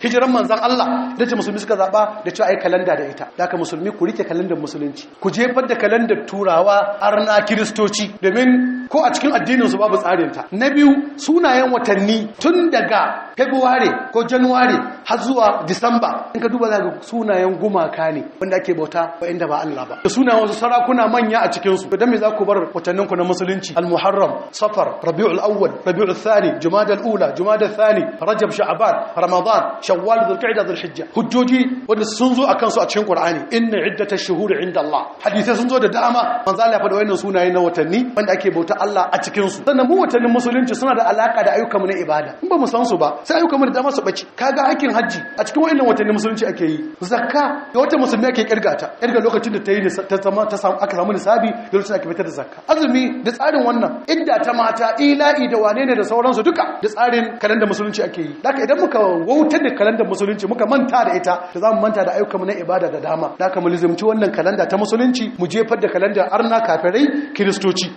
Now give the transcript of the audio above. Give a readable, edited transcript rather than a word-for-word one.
Hijiran manzon Allah da ce musulmi suka zaba da cewa ai kalanda da ita. Da haka musulmi, ku rike kalandar musulunci, ku jefar da kalandar Turawa, arna, Kiristoci, domin ko a cikin addinin su babu tsarin ta. Na biyu, sunayen watanni tun daga February ko January har zuwa Disamba, in ka duba za ga sunayen gumaka ne wanda ake bauta inda ba Allah ba, da sunayen wasu sarakuna manya a cikin su. Dan me za ku bar watannin ku na musulunci? Al-Muharram, Safar, Rabiul Awwal, Rabiul Thani, Jumada al-Ula, Jumada Thani, Rajab, Sha'ban, Ramadan, Shawwal, Dhulqa'da, Dhulhijja. Hujjoji wanda sun zo akan su a cikin Qur'ani: "Inna iddatash shuhuri inda Allah." Hadisai sun zo da dama, manzo Allah ya faɗi wannan sunaye na watanni wanda ake bauta Allah a cikin su. Sannan mu watannin musulunci suna da alaka da ayyukanmu na ibada. In ba mu san su ba, sai ayyukanmu da dama su bace. Kaga aikin hajji a cikin wannan watannin musulunci ake yi. Zakka da wata musulmi ake kirga ta, kirga lokacin da ta yi ta zama ta samu, aka samu nisabi, da lokacin ake fitar da zakka. Azumi da tsarin wannan, idda ta mata, ila'i da wane ne da sauransu, duka da tsarin kalandar musulunci ake yi. Haka idan muka wautar da kalandar musulunci, muka manta da ita, da za mu manta da ayyukanmu na ibada da dama. Haka mu lizimci wannan kalanda ta musulunci, mu jefar da kalandar arna, kafirai, Kiristoci.